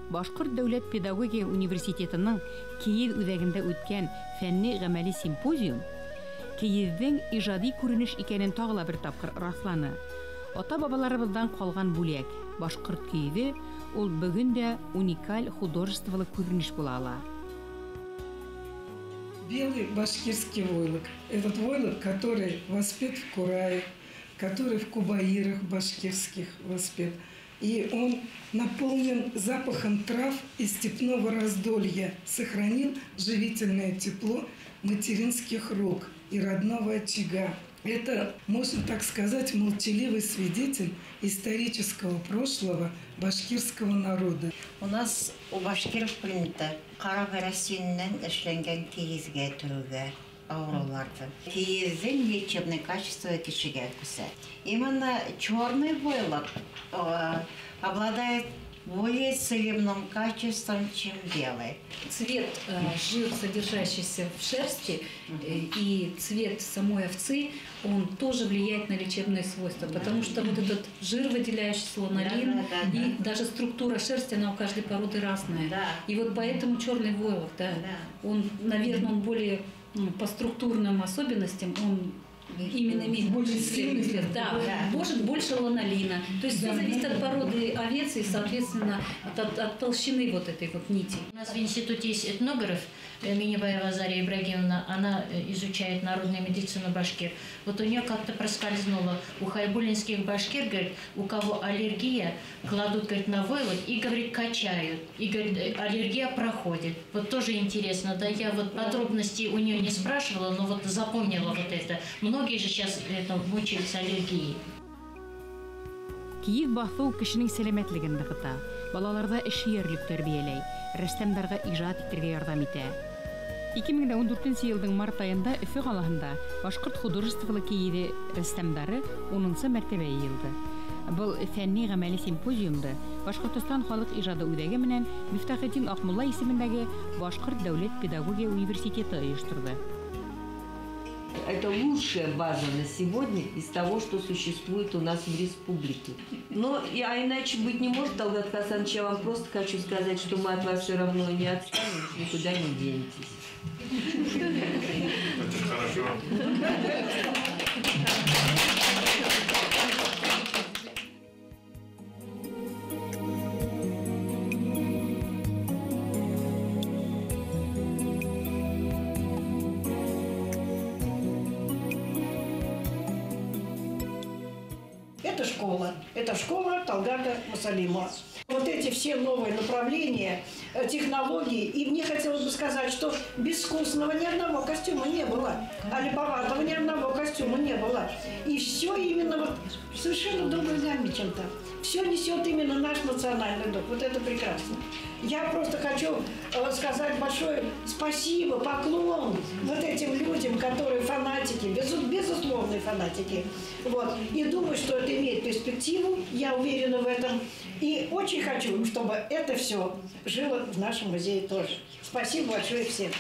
Башҡорт дәүләт педагогия университетының Кейеҙ үҙәгендә үткән фәнни-ғәмәли симпозиум кейеҙҙең ижади күренеш икәнен тағы ла бер тапҡыр раҫланы. Ата-бабаларыбыҙҙан ҡалған бүләк башҡорт кейеҙе ул бөгөн дә уникаль художестволы күренеш була ала. Белый башкирский войлок. Этот войлок, который воспет в Курае, который в кубаирах башкирских воспет. И он наполнен запахом трав и степного раздолья, сохранил живительное тепло материнских рук и родного очага. Это, можно так сказать, молчаливый свидетель исторического прошлого башкирского народа. У нас у башкиров принято ҡара бәрәсеннән эшләнгән кейеҙгә төрөүгә ауырыуларҙы. Кейеҙҙең лечебное качество кешегә күсә. Именно черный войлок обладает более целебным качеством, чем белый. Цвет, жир, содержащийся в шерсти, и цвет самой овцы, он тоже влияет на лечебные свойства, потому что вот этот жир, выделяющийся ланолин, и даже структура шерсти, она у каждой породы разная. И вот поэтому черный войлок, да, он, наверное, он более по структурным особенностям, он именно имеет больше сильный, да, может больше ланолина. То есть все зависит от породы овец и, соответственно, от толщины вот этой вот нити. У нас в институте есть этнограф Минибаева Зария Ибрагимовна, она изучает народную медицину башкир. Вот у нее как-то проскользнуло. У хайбулинских башкир, говорит, у кого аллергия, кладут, говорит, на войлок и, говорит, качают. И, говорит, аллергия проходит. Вот тоже интересно, да, я вот подробностей у нее не спрашивала, но вот запомнила вот это. Многие же сейчас это, мучаются аллергией. Кейеҙ баҫыу кешенең сәләмәтлеген нығыта, балаларҙа эшһөйәрлек тәрбиәләй, рәссамдарға ижад итергә ярҙам итә. 2014 йылдың март айында Өфө ҡалаһында башҡорт художестволы кейеҙе рәссамдары 10-нсы мәртәбә йыйылды. Был фәнни-ғәмәли симпозиумды Башҡортостан халыҡ ижады үҙәге менән Мифтахетдин Аҡмулла исемендәге Башҡорт дәүләт педагогия университеты ойошторҙо. Это лучшая база на сегодня из того, что существует у нас в республике. Но а иначе быть не может, Талгат Хасанович, я вам просто хочу сказать, что мы от вас все равно не отстанем, никуда не денетесь. Это хорошо. Это школа Талгата Мусалимова. Вот эти все новые направления, технологии. И мне хотелось бы сказать, что безвкусного ни одного костюма не было, а липоватого ни одного костюма не было. И все именно вот совершенно другой гамме чем-то. Все несет именно наш национальный дух. Вот это прекрасно. Я просто хочу сказать большое спасибо, поклон вот этим людям, которые фанатики, безусловные фанатики. Вот. И думаю, что это имеет перспективу, я уверена в этом. И очень хочу, чтобы это все жило в нашем музее тоже. Спасибо большое всем.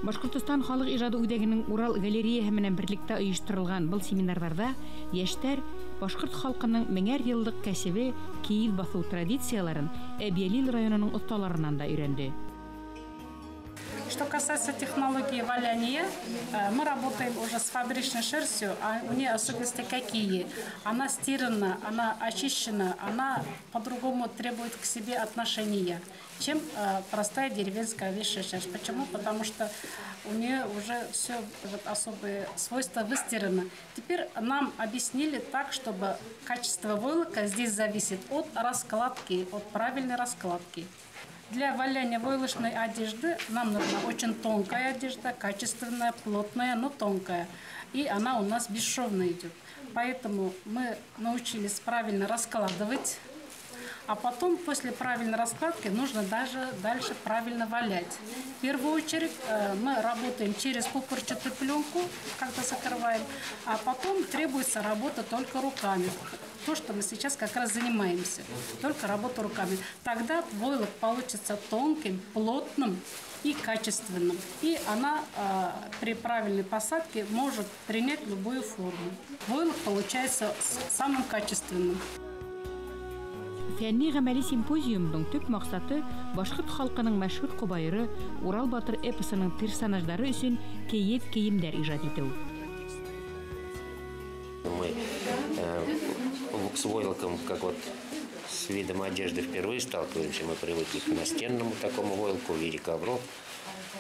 Башҡортостан халыҡ ижады үҙәгенең Урал галереяһы менән берлектә ойошторолған был семинарҙарҙа йәштәр башҡорт халҡының меңәр йыллыҡ кәсебе кейеҙ баҫыу традицияларын Әбйәлил районының оҫталарынан да өйрәнде. Что касается технологии валяния, мы работаем уже с фабричной шерстью, а у нее особенности какие? Она стирана, она очищена, она по-другому требует к себе отношения, чем простая деревенская овечья шерсть. Почему? Потому что у нее уже все вот, особые свойства выстираны. Теперь нам объяснили так, чтобы качество войлока здесь зависит от раскладки, от правильной раскладки. Для валяния войлочной одежды нам нужна очень тонкая одежда, качественная, плотная, но тонкая. И она у нас бесшовно идет. Поэтому мы научились правильно раскладывать. А потом, после правильной раскладки, нужно даже дальше правильно валять. В первую очередь мы работаем через пупырчатую пленку, когда закрываем, а потом требуется работа только руками. То, что мы сейчас как раз занимаемся, только работа руками. Тогда войлок получится тонким, плотным и качественным. И она при правильной посадке может принять любую форму. Войлок получается самым качественным. Фәнни ғәмәли симпозиумдың төп маҡсаты башҡорт халҡының мәшһүр ҡобайыры Урал батыр эпосының персонаждары өсөн кейеҙ кейемдәр ижад итеү. Мы с войлоком, как вот с видом одежды впервые сталкиваемся, мы привыкли к настенному такому войлоку в виде ковров.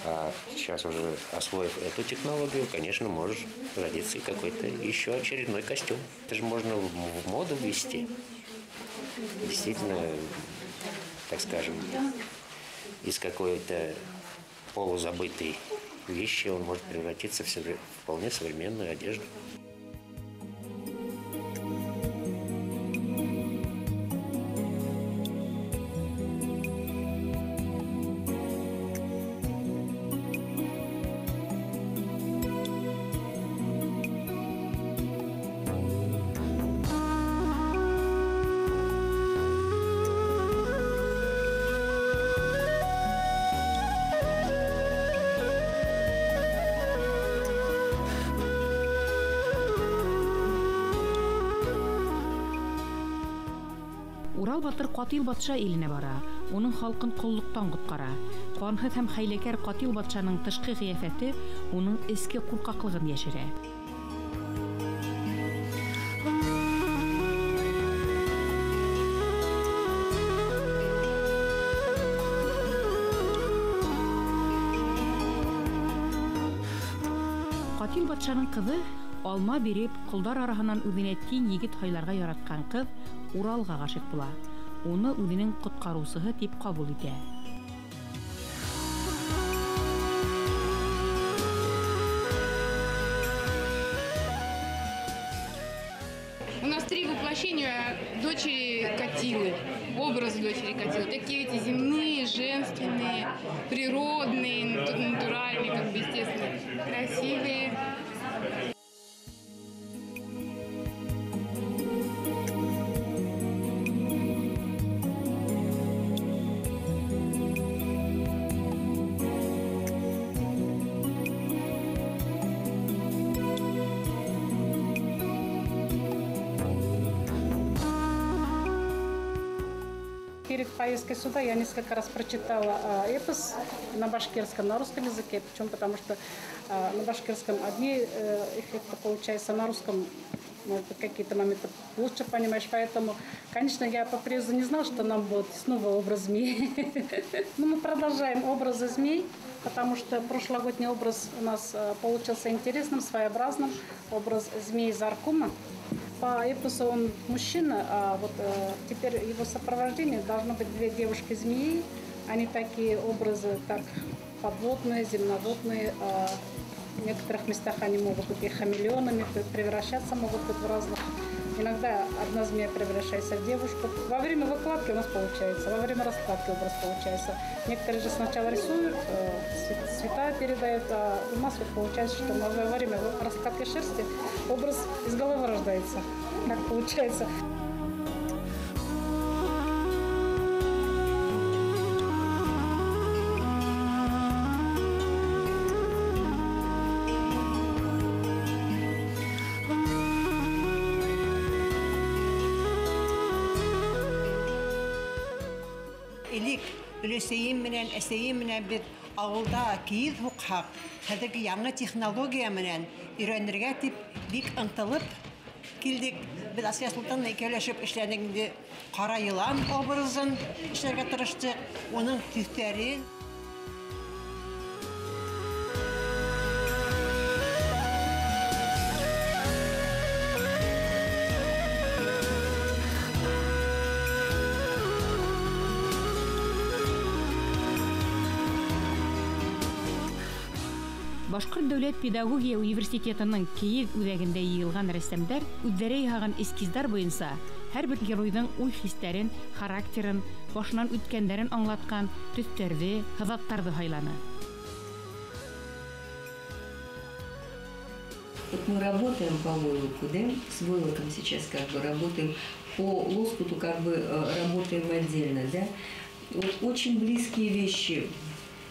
А сейчас уже, освоив эту технологию, конечно, может родиться и какой-то еще очередной костюм. Это же можно в моду ввести. Действительно, так скажем, из какой-то полузабытой вещи он может превратиться в вполне современную одежду. Урал батыр Ҡатил батша иленә бара, уның халҡын ҡоллоҡтан ҡотҡара. Ҡанһыҙ һәм хәйләкәр Ҡатил батшаның тышҡы ҡиәфәте уның эске ҡурҡаҡлығын йәшерә. Ҡатил батшаның ҡыҙы алма биреп, ҡолдар араһынан үҙенә тиң егет һайларға яратҡан ҡыҙ Уралға ғашиҡ була. Уны үҙенең ҡотҡарыусыһы тип ҡабул итә. У нас три воплощения дочери Катилы, образ дочери Катилы. Такие эти земные, женственные, природные, натуральные, как бы естественно, красивые. Перед поездкой сюда я несколько раз прочитала эпос на башкирском, на русском языке. Почему? Потому что на башкирском одни эффекты получаются, на русском, может быть, какие-то моменты лучше понимаешь. Поэтому, конечно, я по приезду не знала, что нам будет снова образ змеи. Но мы продолжаем образы змей, потому что прошлогодний образ у нас получился интересным, своеобразным. Образ змеи Заркума. По эпосу он мужчина, а вот теперь его сопровождение должно быть две девушки-змеи. Они такие образы, так подводные, земноводные. В некоторых местах они могут быть и хамелеонами, превращаться могут быть в разных. Иногда одна змея превращается в девушку. Во время выкладки у нас получается, во время раскладки образ получается. Некоторые же сначала рисуют, цвета передают, а у нас вот получается, что во время раскладки шерсти образ из головы рождается. Как получается. Элек өләсәйем менән, әсәйем менән беҙ ауылда кейеҙ һуҡһаҡ, хәҙерге яңы технология менән өйрәнергә тип бик ынтылып килдек. Беҙ Асия Солтанова икәүләшеп эшләнек инде. Ҡара йылан образын эшләргә тырыштыҡ, уның төҫтәрен. Башҡорт дәүләт педагогия университетының Кейеҙ үҙәгендә йыйылған рәссамдар үҙҙәре яһаған эскиздар буйынса Һәр бер геройҙың уй-хистәрен, характерын, башынан үткәндәрен аңлатҡан төҫтәрҙе, һыҙаттарҙы һайланы. Вот мы работаем по войлоку, да? С войлоком сейчас как бы работаем, по лоскуту как бы работаем отдельно, да? Вот очень близкие вещи.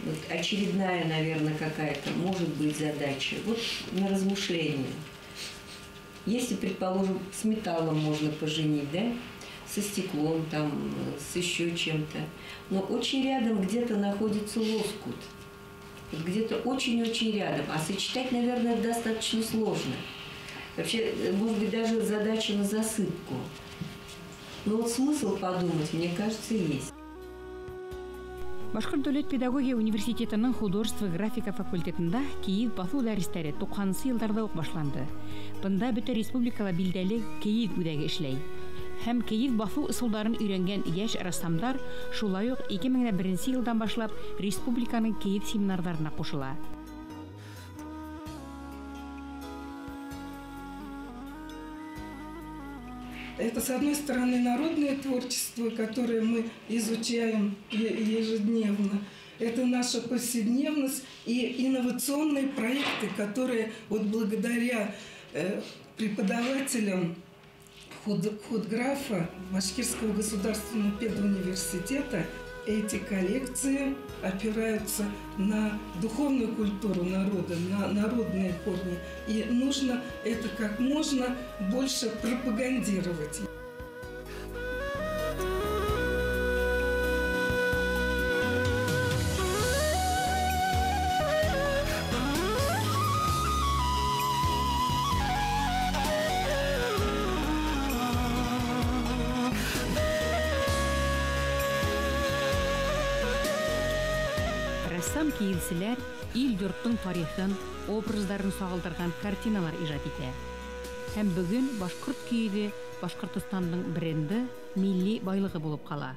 Вот очередная, наверное, какая-то может быть задача. Вот на размышление. Если, предположим, с металлом можно поженить, да? Со стеклом, там, с еще чем-то. Но очень рядом где-то находится лоскут. Вот где-то очень-очень рядом. А сочетать, наверное, достаточно сложно. Вообще, может быть, даже задача на засыпку. Но вот смысл подумать, мне кажется, есть. Башҡорт дәүләт педагогия университетының художество графика факультетында кейеҙ баҫыу дәрестәре 90-нсы йылдарҙа уҡ башланды. Бында бөтә республикала билдәле кейеҙ үҙәге эшләй. Һәм кейеҙ баҫыу ысулдарын өйрәнгән йәш рәссамдар шулай уҡ 2001 йылдан башлап республиканың кейеҙ семинарҙарына ҡушыла. Это, с одной стороны, народное творчество, которое мы изучаем ежедневно. Это наша повседневность и инновационные проекты, которые вот благодаря преподавателям худграфа Башкирского государственного педуниверситета эти коллекции опираются на духовную культуру народа, на народные корни. И нужно это как можно больше пропагандировать. Рәссам кейеҙселәр ил-йорттоң тарихын, образдарын сағылдырған картиналар ижад итә. Һәм бөгөн башҡорт кейеҙе Башҡортостандың бренды, милли байлығы булып ҡала.